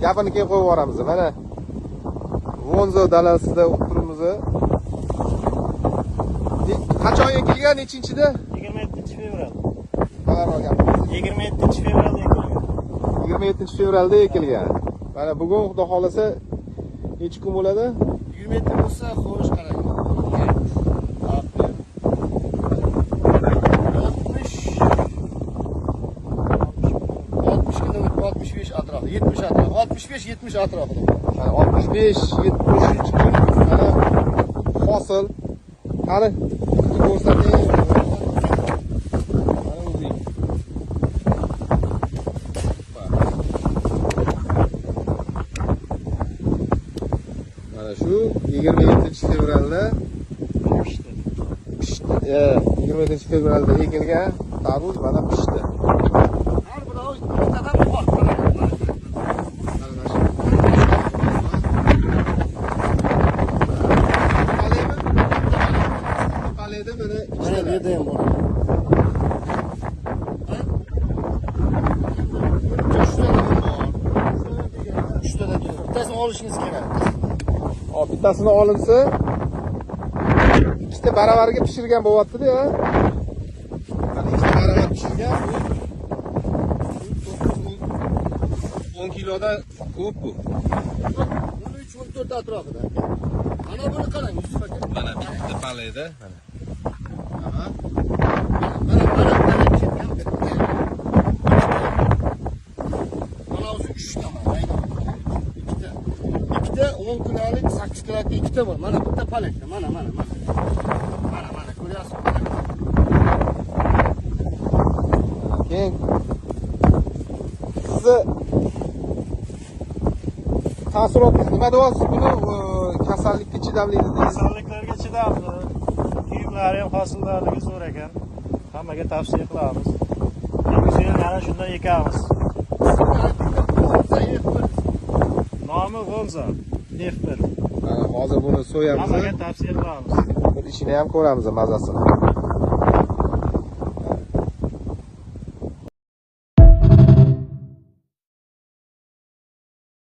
Gapini keyin qo'yib yuboramiz. Mana Vonzo dalasida turibmiz. Qachon ekilgan, nechinchida? 27 fevral. Balandroq gapiring. 27 fevralda ekilgan. 27 fevralda ekilgan. Mana bugun xudo xolasa necha kun bo'ladi? 27 bo'lsa, xo'sh, qarang. Aprel. 60 60 kundan o'tib 65 atrofi, 70 atrofi, 65 70 atrofida. Mana 65 73 kun mana hosil. Qani ko'rsating. Mana o'zing. Mana shu 27 fevralda Pishdi. Pishdi. 27 fevralda ekilgan tarvuz mana pishdi. Har birovi bittadan bor. Mana shu. Qalaymi? Qalayda mana Mana bu ikkitalar. Yerda ham bor. Uchtadan bor. Uchtadan bittasini olishingiz kerak. Hop, bittasini olinsa ikkita baravariga pishirgan bo'lyapti-da, ya. Mana ikkita baravar pishirgan bu. 10 kilodan ko'p bu. 13 14 atrofida. Mana buni qarang, Yusuf aka. Mana bitta palayda, mana. Aha. Mana mana mana ketgan bitta. Mana o'zi 3 ta mana, aynan. Ikkita. Ikkita 10 kilolik, 8 kilolik ikkita bor. Mana bitta palakda, mana mana mana. Mana mana ko'ryapsiz. Mana. Keyin sizni taassurotingiz nima deyapsiz buni kasallikka chidamli dedingiz? Kasalliklarga chidamli. Kiyimlari ham hosildorligi zo'r ekan. Hammaga tavsiya qilamiz. Kelgusi yil yana shundan ekamiz. Bitta F1. Nomi G'o'nza. F1. Mana hozir buni so'yamiz. Hammaga tavsiya qilamiz. Bir ichini ham ko'ramiz mazasini.